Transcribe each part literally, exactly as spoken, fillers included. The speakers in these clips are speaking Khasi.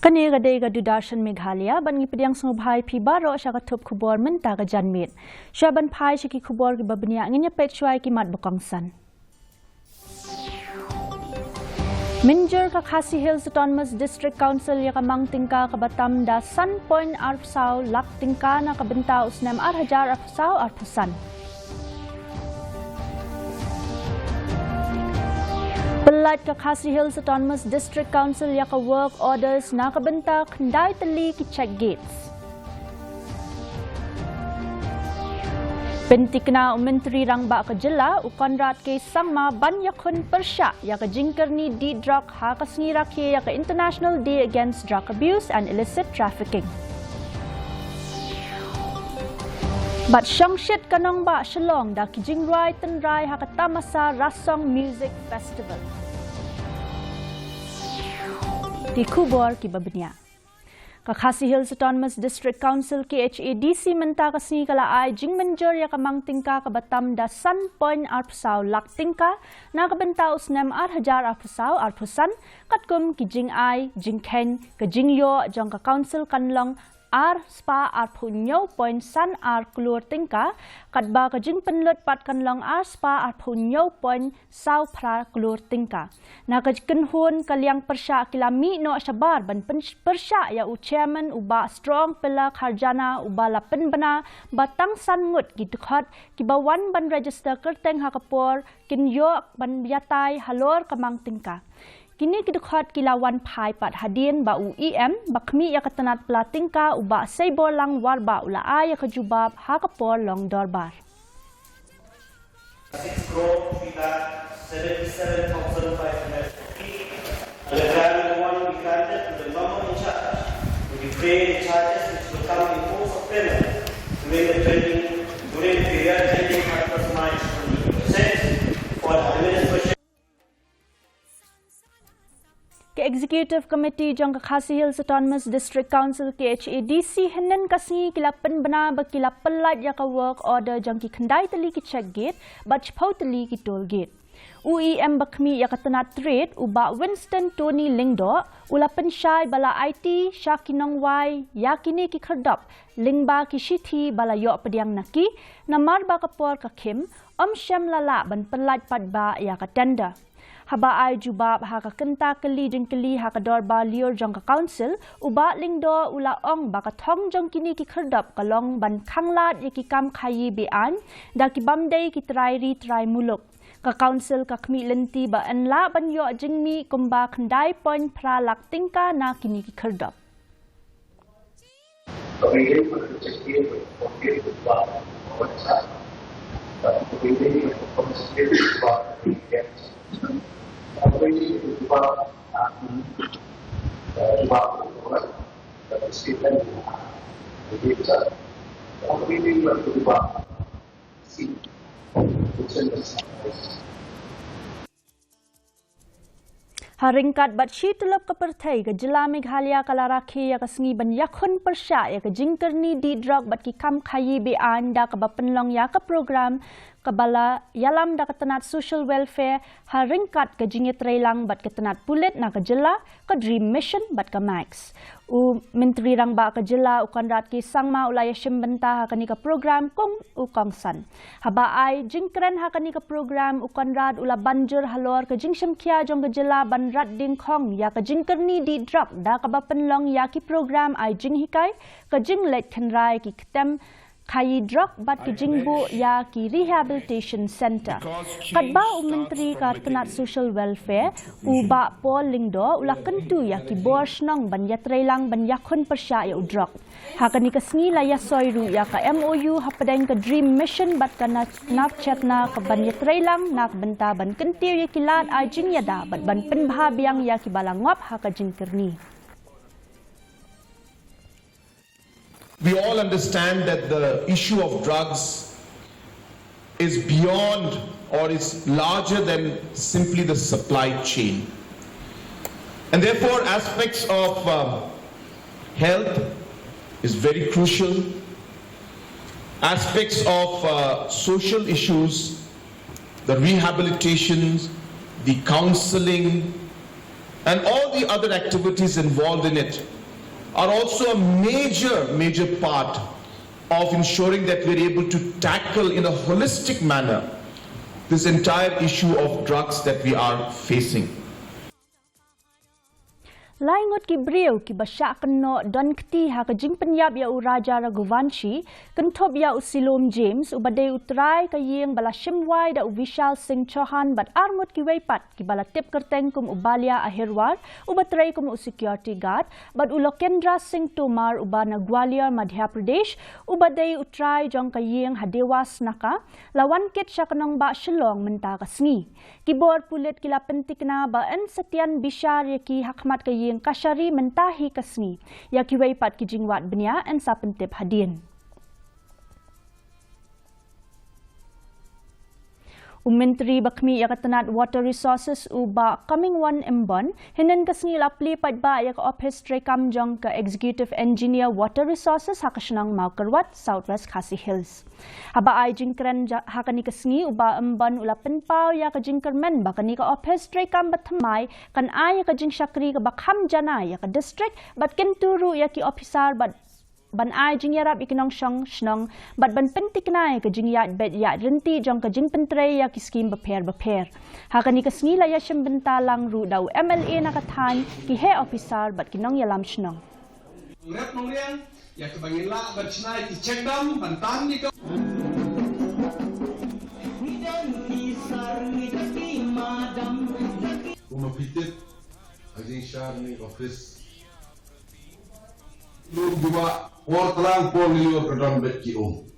Kane ka dei ka Doordarshan Meghalaya, bad ngi pdiang sngewbha ïa phi baroh sha ka thup khubor mynta ka janmiet. Shuwa ban phai sha ki khubor kiba bniah, ngin ïa peit shuwa ïa ki mat ba kongsan. Mynjur ka Khasi Hills Autonomous District Council ïa ka mang tyngka kaba tam da san point ar saw lak tyngka na ka bynta u snem ar hajar ar saw ar phew san. Pyllait ka Khasi Hills Autonomous District Council ïa ka work orders na ka bynta khyndai tylli ki check gates. Pynthikna u Myntri Rangbah ka Jylla u Conrad K Sangma ban ïakhun pyrshah ïa ka jingkyrni dih drok ha ka sngi rakhe ïa ka International Day Against Drug Abuse and Illicit Trafficking. Bad shongshit ka nongbah Shillong da ki jingrwai tynrai ha ka Tamasa Rasong Music Festival. Ki khubor kiba bniah. Ka Khasi Hills Autonomous District Council, K H A D C, mynta ka sngi ka la ai jingmynjur ïa ka mang tyngka kaba tam da san point ar saw lak tyngka na ka bynta u snem ar hajar ar saw ar phew san, katkum ki jingai jingkheiñ, ka jingïoh jong ka council kan long ar spah ar phew hynñiew point san ar klur tyngka, katba ka jingpynlut pat kan long ar spah ar phew hynñiew point saw phra klur tyngka. Na ka kynhun ka liang pyrshah ki la mih noh shabar ban pyn-, pyrshah ïa u chairman u Bah Strong Pillar Kharjana, uba la pynbna ba tang san ngut ki dkhot kiba wan ban register kyrteng ha ka por kin ïoh ban ïatai halor ka mang tyngka. Kine ki dkhot ki la wan phai pat hadien ba u E M ba khmih ïa ka tnat pla tyngka u Bah Seiborlang Warbah u la ai ïa ka jubab ha ka por long dorbar. Six crore three lakh seventy-seven thousand five hundred fifty. And the grant number one will be granted to the member in charge to defray the charges which will come in course of payment during the training, during the period ending thirty-first March twenty twenty-six for the administration. Ka Executive Committee jong ka Khasi Hills Autonomous District Council, K H A D C, hynnin ka sngi ki la pynbna ba ki la pyllait ïa ka work order jong ki khyndai tylli ki check gate bad shiphew tylli ki toll gate. U E M ba khmih ïa ka tnat trade u Bah Winston Tony Lyngdoh u la pynshai ba la aiti sha ki nongwai ïa kine ki khyrdop lyngba ki shithi ba la ïoh pdiang na ki, namar ba ka por ka khim, ym shym la lah ban pyllait paidbah ïa ka tender. Haba ai jubab ha ka kynta kylli jingkylli ha ka dorbar lyiur jong ka council, u Bah Lyngdoh u la ong ba ka thong jong kine ki khyrdop ka long ban khanglad ïa ki kam khaïi be-aiñ da ki bym dei ki trai ri trai muluk. Ka council ka khmih lynti ba yn lah ban ïoh jingmih kumba khyndai point phra lak tyngka na kine ki khyrdop. Ha ryngkat bad shi tyllup ka pyrthei, ka jylla Meghalaya ka la rakhe ïa ka sngi ban ïakhun pyrshah ïa ka jingkyrni dih drok bad ki kam khaïi be-aiñ da kaba pynlong ïa ka program kaba la ïalam da ka tnat Social Welfare ha ryngkat ka jingïatreilang bad ka tnat pulit na ka jylla, ka Dream Mission bad ka MACS. U Myntri Rangbah ka jylla u Conrad K Sangma u la ïashim bynta ha kane ka program kum u kongsan. Haba ai jingkren ha kane ka program, u Conrad u la ban jur halor ka jingshimkhia jong ka jylla ban rat diengkhong ïa ka jingkyrni dih drok da kaba pynlong ïa ki program ai jinghikai, ka jingleit khynra ïa ki ktem khaïi drok bad ka jingbuh ïa ki rehabilitation center. Katba u Myntri ka tnat Social Welfare u Bah Paul Lyngdoh u la kyntu ïa ki bor shnong ban ïatreilang ban ïakhun pyrshah ïa u drok. Ha kane ka sngi la ïasoi ruh ïa ka M O U hapdeng ka Dream Mission bad ka Na-, Nav Chetna ka ban ïatreilang na ka bynta ban kyntiew ïa ki lad ai jingïada bad ban pynbha biang ïa kiba la ngop ha ka jingkyrni. We all understand that the issue of drugs is beyond or is larger than simply the supply chain. And therefore, aspects of uh, health is very crucial. Aspects of uh, social issues, the rehabilitation, the counseling, and all the other activities involved in it are also a major, major part of ensuring that we're able to tackle in a holistic manner this entire issue of drugs that we are facing. Lai ngut ki briew kiba shah kynnoh don kti ha ka jingpynïap ïa u Raja Raghuvanshi, kynthup ïa u Silom James, uba dei u trai ka ïing ba la shim wai da u Vishal Singh Chauhan bad ar ngut kiwei pat kiba la tip kyrteng kum u Balia Ahirwar, uba trei kum u security guard, bad u Lokendra Singh Tomar uba na Gwalior, Madhya Pradesh, uba dei u trai jong ka ïing ha Dewas Naka, la wan kit sha ka nongbah Shillong mynta ka sngi. Ki bor pulit ki la pyntikna ba yn sa tian bishar ïa ki ha khmat ka ïing kashari mynta hi ka sngi. Ïa kiwei pat ki jingwad bniah yn sa pyntip hadien. U Myntri ba khmih ïa ka tnat Water Resources u Bah Comingone Ymbon, hynnin ka sngi la plie paidbah ïa ka ophis treikam jong ka Executive Engineer Water Resources ha ka shnong Mawkyrwat, South West Khasi Hills. Haba ai jingkren ja-, ha kane ka sngi u Bah Ymbon u la pynpaw ïa ka jingkyrmen ba kane ka ophis treikam ba thymmai kan ai ïa ka jingshakri kaba kham janai ïa ka district bad kyntu ruh ïa ki ophisar bad ban ai jingïarap ïa ki nongshong shnong bad ban pyntikna ïa ka jingïaid beit ïaid ryntih jong ka jingpyntrei ïa ki skim bapher bapher. Ha kane ka sngi la ïashim bynta lang ruh da u M L A na ka thaiñ, ki heh ophisar bad ki nongïalam shnong. Ngrep nongriang, ïa kaba ngin lah ban shna ïa ki check dam, ban tan ïa ka. Kumba phi tip, ha jingshar ne office. Lum jubab, por tlang por liur ka don beit ki um.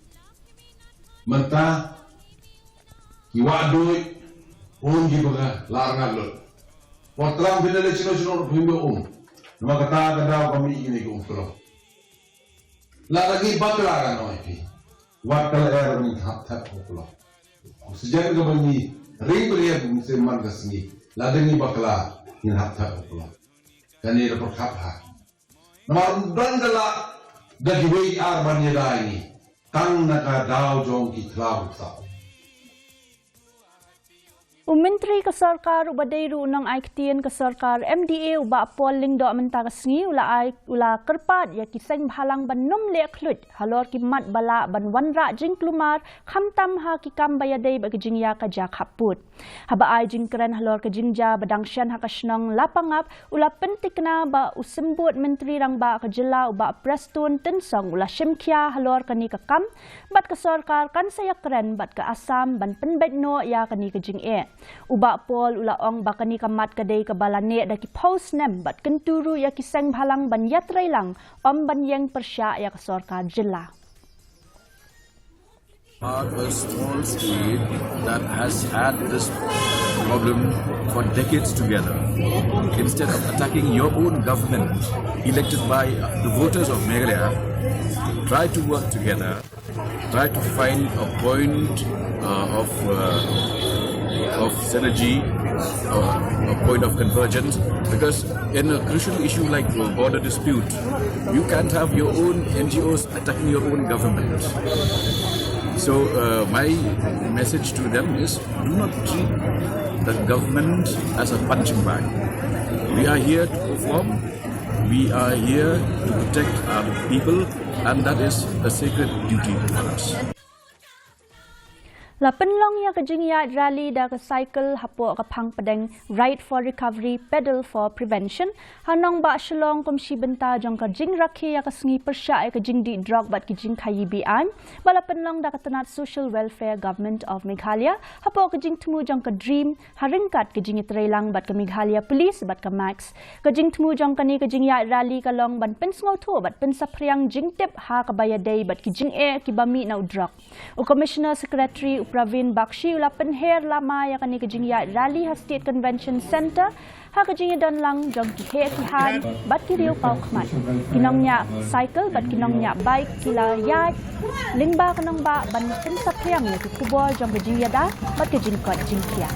Mynta, ki wah duh, um ki ba ka lar ngat lut. Por tlang phi da leit shano shano ruh phim ïoh um. Namar kata ka daw ka mih kine ki um klong. Lada ngi bakla ka noh ïa phi. Wat ka lyer ngin hap thep ha u klong. Oxygen kaba ngi ring beriat ngin sa man ka sngi. Lada ngi bakla ngin hap thep ha u klong. Kane da pyrkhat ha. Namar ym don da lah da kiwei ar ban ïada ïa ngi. Tang na ka daw jong ki khlaw ki ksaw. U Myntri ka Sorkar uba dei ruh u nongai ktien ka Sorkar M D A u Bah Paul Lyngdoh mynta ka sngi u la ai, u la kyrpad ïa ki seng bhalang ban ym leh khluit halor ki mat ba lah ban wanrah jingkulmar khamtam ha ki kam ba ïadei bad ka jingïakajia khappud. Haba ai jingkren halor ka jingjia ba dang shen ha ka shnong Lapangap, u la pyntikna ba u Symbud Myntri Rangbah ka jylla u Bah Prestone Tynsong u la shimkhia halor kane ka kam, bad ka sorkar kan sa ïakren bad ka Assam ban pynbeit noh ïa kane ka jingeh. U Bah Paul u la ong ba kane ka mat ka dei kaba la neh da ki phew snem bad kyntu ruh ïa ki seng bhalang ban ïatreilang, ym ban ïeng pyrshah ïa ka sorkar jylla. Are a small state that has had this problem for decades together. Instead of attacking your own government, elected by the voters of Meghalaya, try to work together, try to find a point uh, of uh, of synergy, uh, a point of convergence, because in a crucial issue like uh, border dispute, you can't have your own N G Os attacking your own government. So uh, my message to them is, do not treat the government as a punching bag. We are here to perform. We are here to protect our people, and that is a sacred duty for us. La pynlong ïa ka jingïaid rally da ka cycle hapoh ka phang pdeng Ride for Recovery, Pedal for Prevention ha nongbah Shillong kum shi bynta jong ka jingrakhe ïa ka sngi pyrshah ïa ka jingdih drok bad ka jingkhaïi be-aiñ, ba la pynlong da ka tnat Social Welfare Government of Meghalaya hapoh ka jingthmu jong ka DREAM ha ryngkat ka jingïatreilang bad ka Meghalaya Police bad ka MACS. Ka jingthmu jong kane ka jingïaid rally ka long ban pynsngewthuh bad pynsaphriang jingtip ha kaba ïadei bad ki jingeh kiba mih na u drok. U Commissioner Secretary u Praveen Bakshi u la pynher lama ïa kane ka jingïaid rally ha State Convention Centre ha ka jingïadonlang jong ki heh ki haiñ bad ki riewpawkhmat, ki nongñiah cycle bad ki nongñiah bike ki la ïaid lyngba ka nongbah ban pynsaphriang ïa ki khubor jong ka jingïada bad ka jingkot jingkhiah.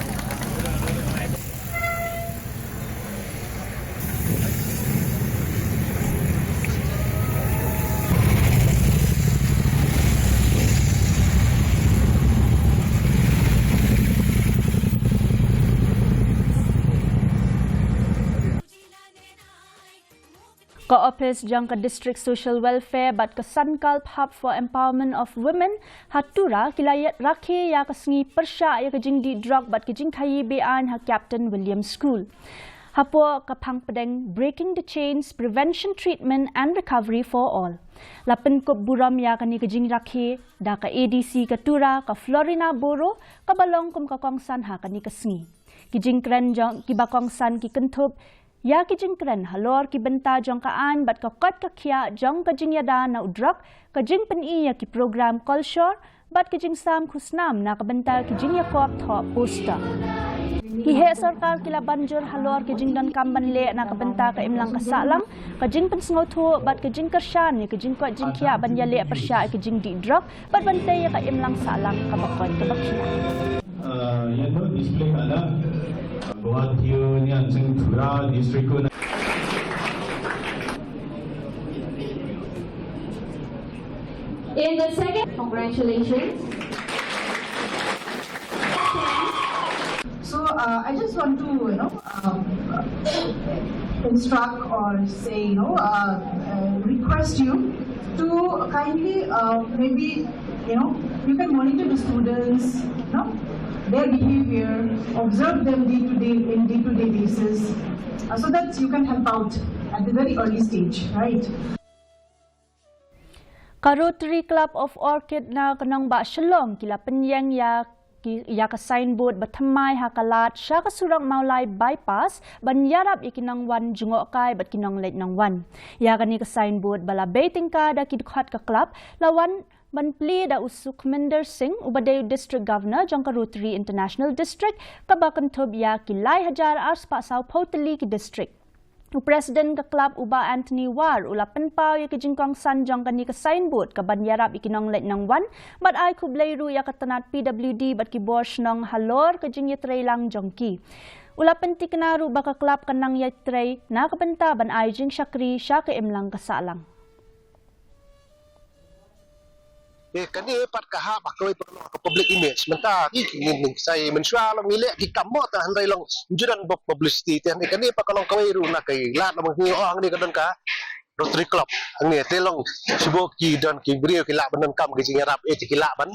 Ka ophis jong ka District Social Welfare bad ka Sankalp Hub for Empowerment of Women ha Tura ki la ïa-, rakhe ïa ka sngi pyrshah ïa ka jingdih drok bad ka jingkhaïi be-aiñ ha Captain William School. Hapoh ka phang pdeng Breaking the Chains, Prevention, Treatment and Recovery for All. La pynkup burom ïa kane ka jingrakhe da ka A D C ka Tura, ka Florina Boro, kaba long kum ka kongsan ha kane ka sngi. Ki jingkren jong kiba kongsan ki kynthup ïa ki jingkren halor ki bynta jong ka aiñ bad ka koit ka khiah jong ka jingïada na u drok, ka jingpyni ïa ki program kolshor bad ka jingsam khusnam na ka bynta ki jingïakop thoh poster. Ki heh sorkar ki la ban jur halor ki jingdonkam ban leh na ka bynta ka imlang ka sahlang, ka jingpynsngewthuh bad ka jingkyrshan ïa ka jingkoit jingkhiah ban ïaleh pyrshah ïa ka jingdih drok bad ban tei ïa ka imlang sahlang kaba koit kaba khiah. အာ၊ ရန်ကုန် display ကလာ၊ ဘဝသီယိုညံ့ခြင်းထူရာ district ကို In the second, congratulations. So, uh, I just want to, you know, um, instruct or say, you know, uh, uh, request you to kindly, uh, maybe, you know, you can monitor the students, you know, their behavior, observe them day to day, in day to day basis, uh, so that you can help out at the very early stage, right? Ka Rotary Club of Orchid na ka nongbah Shillong ki la pynïeng ïa ki, ïa ka signboard ba thymmai ha ka lad sha ka surok Mawlai Bypass ban ïarap ïa ki nongwan jngohkai bad ki nongleit nongwan. Ïa kane ka signboard ba la bei tyngka da ki dkhot ka club la wan ban plie da u Sukhminder Singh, uba dei u District Governor jong ka Rotary International District, kaba kynthup ïa ki lai hajar ar spah saw phew tylli ki district. U President ka club, u Bah Anthony War, u la pynpaw ïa ka jingkongsan jong kane ka signboard kaban ïarap ïa ki nongleit nongwan bad ai khublei ruh ïa ka tnat P W D bad ki bor shnong halor ka jingïatreilang jong ki. U la pyntikna ruh ba ka club kan nang ïatrei na ka bynta ban ai jingshakri sha ka imlang ka sahlang. Eh, kane pat ka hap ha kawei pat ka public image. Mynta ki, ki ngin, ngin sa ïa mynshuwa long ngi leh ki kam mo, tang hynrei long ju don ba publicity. Te hangne kane pat ka long kawei ruh na ka lad long ngi ong hangne ka don ka Rotary Club. Hangne te long shu bun ki don ki briew ki lah ban donkam ki jingïarap, eh, te ki lah ban,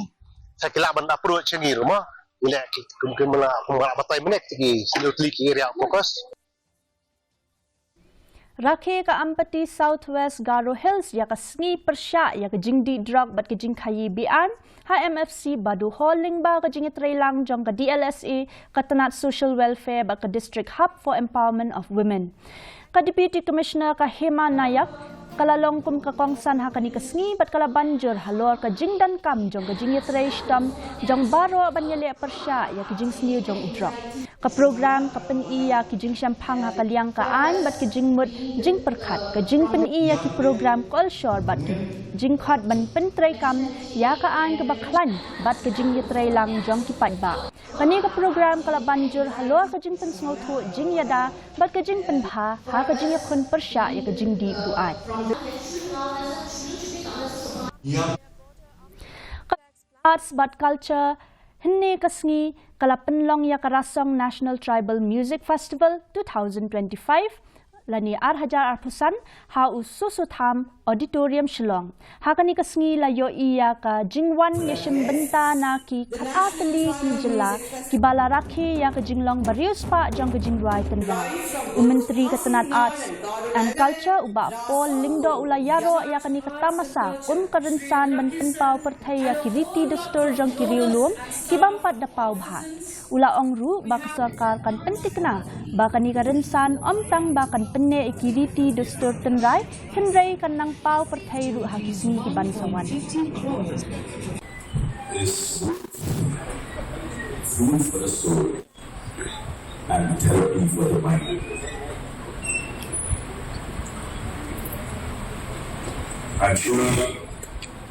sa ki lah ban approach ngi ruh mo. Ngi leh ki kum, kum la, kum la batai mynne ki, ki area focus. Rakhe ka Ampati South West Garo Hills ïa ka sngi pyrshah ïa ka jingdih drok bad ka jingkhaïi be-aiñ ha M F C Baduhol lyngba ka jingïatreilang jong ka D L S A, ka tnat Social Welfare bad ka District Hub for Empowerment of Women. Ka Deputy Commissioner ka Hema Nayak ka la long kum ka kongsan ha kane ka sngi bad ka la ban jur halor ka jingdonkam jong ka jingïatrei shitom jong baroh ban ïaleh pyrshah ïa ka jingsniew jong u drok. Ka program ka pyni ïa ki jingshemphang ha ka liang ka aiñ bad ki jingmut jingpyrkhat, ka jingpyni ïa ki program kolshor bad ki jingkhot ban pyntreikam ïa ka aiñ kaba khlaiñ bad ka jingïatreilang jong ki paidbah. Kane ka program ka la ban jur halor ka jingpynsngewthuh jingïada bad ka jingpynbha ha ka jingïakhun pyrshah ïa ka jingdih buaid. Arts bad Culture, hynne ka sngi ka la pynlong ïa ka Rasong National Tribal Music Festival two thousand twenty-five, lane ar hajar arphew san, ha u Soso Tham Auditorium Shillong. Ha kane ka sngi la ïohi ïa ka jingwan ïashim bynta na ki khatar tylli ki jylla kiba la rakhe ïa ka jinglong bariewspah jong ka jingrwai tynrai. U Myntri ka tnat Arts and Culture, u Bah Paul Lyngdoh, u la ïaroh ïa kane ka tamasa kum ka rynsan ban pynpaw pyrthei ïa ki riti dustur jong ki riewlum ki bym pat da paw bha. U la ong ruh ba ka sorkar kan pyntikna ba kane ka rynsan ym tang ba kan pynneh ïa ki riti dustur tynrai, hynrei kan nang paw pyrthei ruh ha ki sngi ki ban sa wan. Is food for the soul and therapy for the mind. I'm sure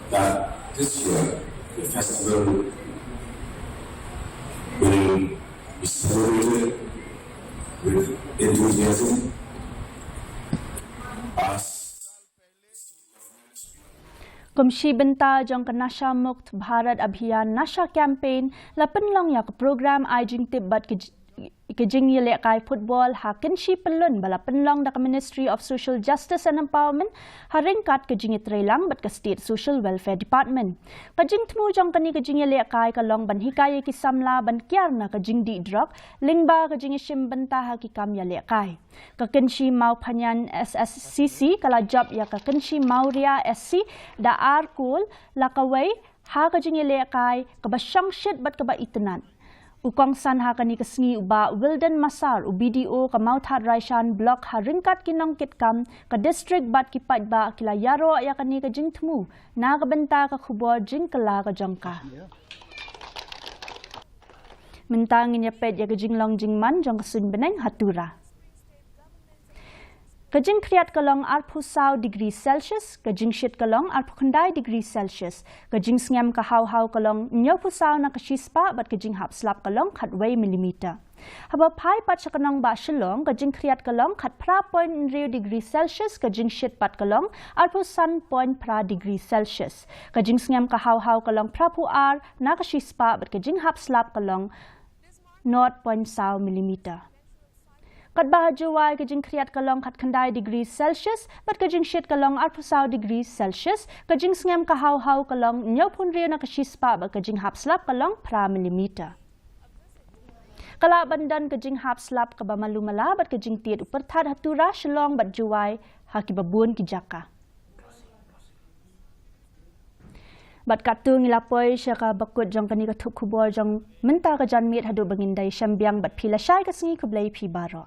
that this year the festival will be celebrated with enthusiasm as Kum shi bynta jong ka Nasha Mukt Bharat Abhiyan Nasha Campaign, la pynlong ïa ka program ai jingtip bad ki j-, ka jingïalehkai football ha Kynshi Pyllun ba la pynlong da ka Ministry of Social Justice and Empowerment ha ryngkat ka jingïatreilang bad ka State Social Welfare Department. Ka jingthmu jong kane ka jingïalehkai ka long ban hikai ïa ki samla ban kiar na ka jingdih drok lyngba ka jingïashim bynta ha ki kam ïalehkai. Ka Kynshi Mawphaniang S S C C ka la jop ïa ka Kynshi Mawria S C da ar kol la kawei ha ka jingïalehkai kaba shongshit bad kaba itynnad. U kongsan ha kane ka sngi u Bah Wilden Massar, u B D O ka Mawthadraishan Block, ha ryngkat ki nongkitkam ka district bad ki paidbah ki la ïaroh ïa kane ka jingthmu na ka bynta ka khubor jingkylla ka jong ka. Mynta ngin ïa peit ïa ka jinglong jingman jong ka suiñ bneng ha Tura. Ka jingkhriat ka long arphew saw degree Celsius, ka jingshit ka long arphew khyndai degree Celsius, ka jingsngem ka haw haw ka long hynñiewphew saw na ka shispah bad ka jinghap slap ka long khatwei millimeter. Haba phai pat sha ka nongbah Shillong, ka jingkhriat ka long khatphra point hynriew degree Celsius, ka jingshit pat ka long arphew san point phra degree Celsius, ka jingsngem ka haw haw ka long phraphew ar na ka shispah bad ka jinghap slap ka long nought point saw millimeter. Katba ha Jowai ka jingkhriat ka long khatkhyndai degree Celsius bad ka jingshit ka long arphew saw degree Celsius, ka jingsngem ka haw haw ka long hynñiewphew hynriew na ka shispah bad ka jinghap slap ka long phra millimeter. Ka lah ban don ka jinghap slap kaba malu mala bad ka jingtied u pyrthat ha Tura, Shillong bad Jowai ha kiba bun ki jaka. Bad katto ngi la poi sha kaba kut jong kane ka thup khubor jong mynta ka janmiet. Haduh ba ngin da ïashem biang bad phi lashai ka sngi, khublei phi baroh.